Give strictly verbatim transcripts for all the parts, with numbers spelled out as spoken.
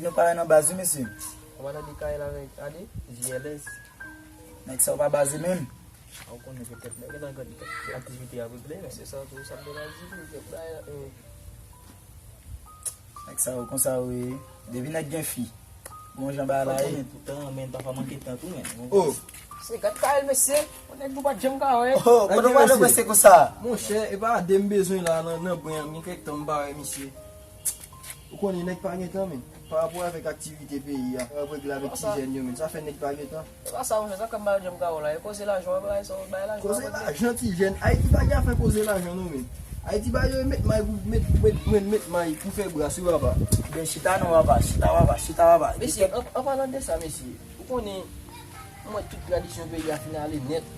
Yo pare nan baz wi mesye. Ou pa tande Kayèl avèk Ade? J L S. Nèg sa yo pa baze menm. Ou konnen petèt nèg nan gad aktivite ap regle, men se sa tou sa m te la di tou, kèk bagay, eh. Nèg sa yo konsa yo ye. Depi nèg gen fi. Bon jan bagay la ye. Ou konnen tout tan, men papa manke tan tou, men. Oh. Se gad Kayèl mesye. Yon nèg nou pa t janm ka wè. Oh, kote w ale mesye konsa? Monchè, e pa Ade m bezwen la nan, nan bwen an, gen kèk tan m pa wè misye. Ou konnen nèg pa gen tan, men. Pa rapò avèk aktivite peyi a, pa rapò avèk ti jèn yo, men. Sa fè nèg pa gen tan. E pa sa, monchè, sa kòm bagay janm ka wè la. E koze lajan, wè bagay sa, wè bagay lajan. Koze lajan, ti jèn. Ayiti pa gen afè koze lajan, non, men. Ayiti pa yo met may pou, met, met, met, met may pou fè bras, wi, papa. Ben, chita non, papa. Chita, papa. Chita, papa. Mesye, an, an palan de sa, mesye, ou konnen, mwen, tout tradisyon peyi a fin ale nèt.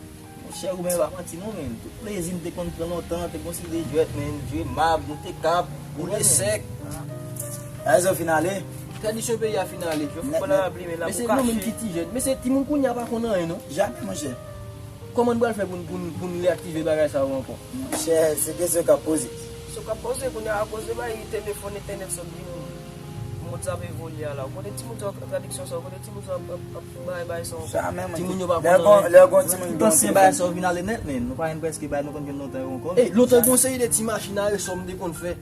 Monchè, ou menm pa manti non, men. Tout plezi m te konn pran lontan, te konn seri de jwèt, men, jwe mab, nou te kab, boule sèk. Ayè, sa fin ale. Tradisyon peyi a fin ale. Nèt, nèt. Men se nou menm ki ti jèn. Men se timoun kounye a pa konn anyen, non. Jamè, monchè. Kòman n pral fè pou n, pou n, pou n reyaktive bagay sa yo ankò? Monchè, se kesyon k ap poze. Kesyon k ap poze, kounye a, akoz de bay telefòn, entènèt, sa vin, mond sa ap evolye a la. Ou konnen timoun sa, tradiksyon sa, ou konnen timoun sa ap, ap, ap bay, bay sa ankò. Jamè, mwen. Timoun yo pa konn anyen. Lè gon timoun gen yon telefòn. Tout ansyen bagay sa yo vin ale nèt, men. Nou pa jwenn prèske bagay nou konn jwenn lontan yo ankò. Ey, lontan gon seri de ti machin a resò m te konn fè.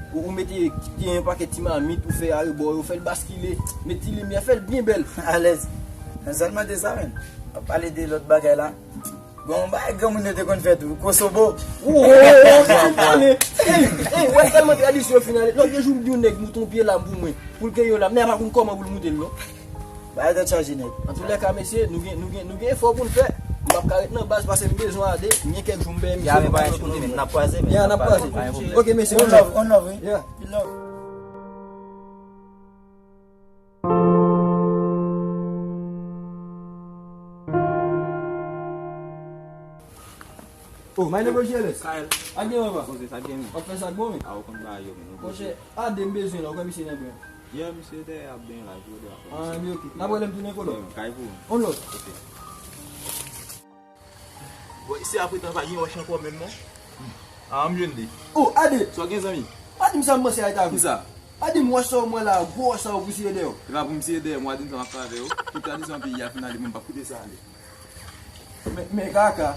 Ou, ou mete, kite yon pakèt ti mamit, ou fè arebò, ou fè l baskile, met ti limyè, fè l byen bèl. Alèz. Nan sèlman de sa, men. Ap pale de lòt bagay la. Bon, bagay granmoun yo te konn fè tou. Kosobo. Oh, oh, oh, oh, oh, oh. Ey, ey, wè tèlman tradisyon yo fin ale. Lòt jou m di yon nèg moute yon pye lam pou mwen. Pou l kenbe yon lam. Men a pa konn kòman pou l moute l, non. Bagay tèt chaje nèt. Antoulèka, mesye, nou gen, nou gen, nou gen efò pou n fè. M p ap ka ret nan baz pase m bezwen ale. M gen kèk jou m peye misye. Ya, men pa gen pwoblèm, n ap kwaze, men. Ya, n ap kwaze. Pa gen pwoblèm. Ok, mesye, one love, one love, wi. Yeah. Love. Oh, my neighbor J L S. Kayèl. Ak gen papa. Koze sa gen, men. W ap fè sa k bon, men. A, ou konn bagay yo, men. Monchè, Ade m bezwen la, ou kwè misye nan bwen? Yeah, misye dèyè ap benyen la, jodi a. Ah, men ok. N ap wè lè m tounen kolo. Yeah, kay pou ou. On lòt. Ok. Bon, isi apre tan pa gen wòch ankò menm non. Ah, m jwenn li. Oh, Ade! Sa w gen, zanmi? Pa di m sa m panse a eta vre. Kisa? Ade m wòch sa w mwen la, gwo wòch sa w pou siye dèyè w. E pa pou m siye dèyè, m wa di m sa m ap fè avè yo. Tout tradisyon peyi a fin ale, mwen m p ap kite sa ale. Men, men kaka.